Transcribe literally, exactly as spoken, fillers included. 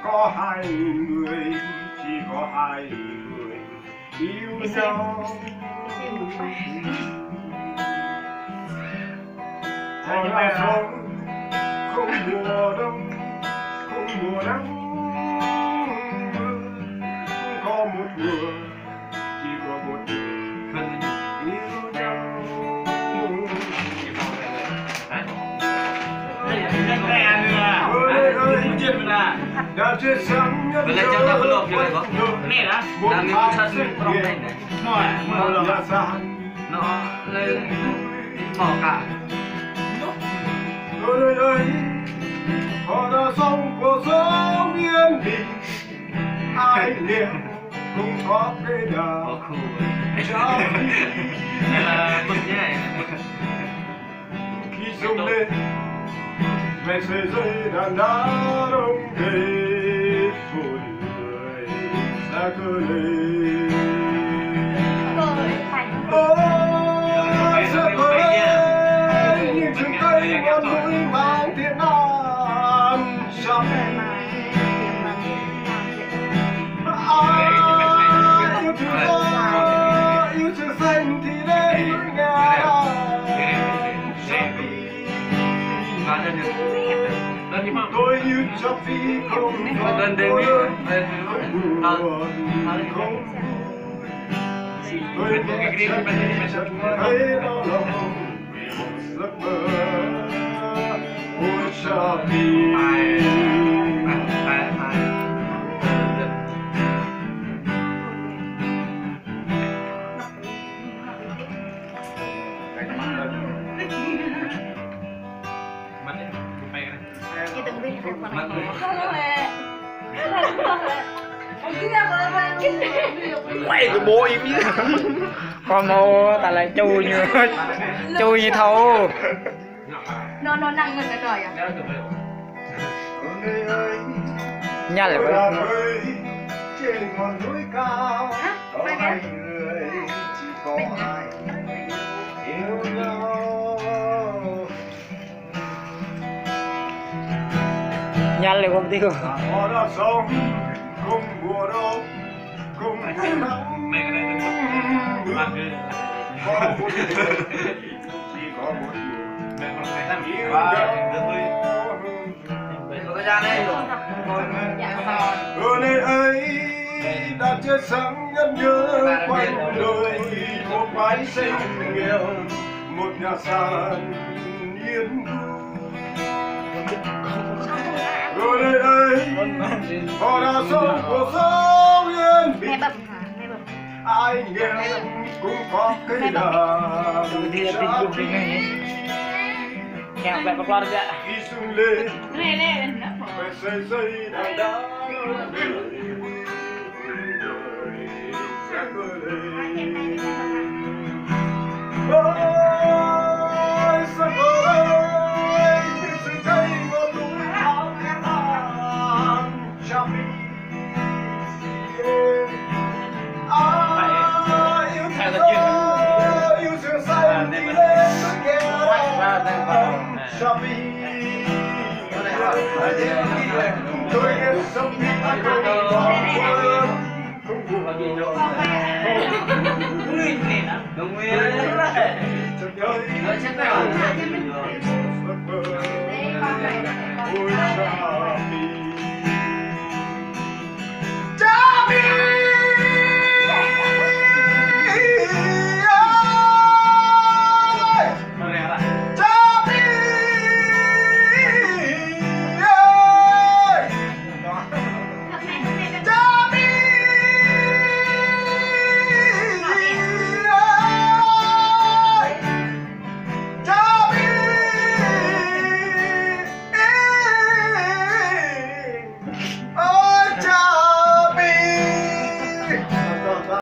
Có hai người, chỉ có hai người yêu nhau. Họ đã sống không mùa đông, không mùa nắng, không có một mùa, chỉ có một người yêu nhau. Ơi, ơi, ơi, đã chết sớm nhất. Một tháng sinh viên. Nó lên mỏ cả. Ơi, ơi, ơi, họ đã sống cuộc sống yên bình. Ai niệm cũng có cái đà. Có khu. Chào. Hay là bật nhảy. Khi sông lên, mẹ sơi dây đàn đã đông đầy. Ôi, người xa cơ lên. Ôi, xa cơ lên, những chuyến tay ngọn núi mang tiếng Nam sông. Ai yêu tự do, yêu sự xanh thì đến núi Ngàn. Tôi yêu cho phi không có đơn đến đi. Tôi buồn, không vui. Tôi nghe chắc thấy đau lòng, giấc mơ. Ôi, cho phi. Quay cái bố im nhé. Con mau ta lại chui như, chui như thầu. Nó, nó nặng hơn cái đòi à? Nhá lại. Trên ngọn núi cao, hả? Có hai người chỉ có hai người yêu nhau. Nhá lại công ty của. Họ đã sống không mùa đông, không mùa nắng. Có một người, chỉ có một người. Ơ, nơi ấy đã chết sớm, nhớ quanh đời một bãi sông nghèo, một nhà sàn yên vui. Ơ, nơi ấy họ đã sống cuộc sống yên bình. Ai nghèo cũng có cái đà. Khi sung lên, phải xây xây đàn đá. Ôi, sao ơi, những sự cây ngọn núi thắm.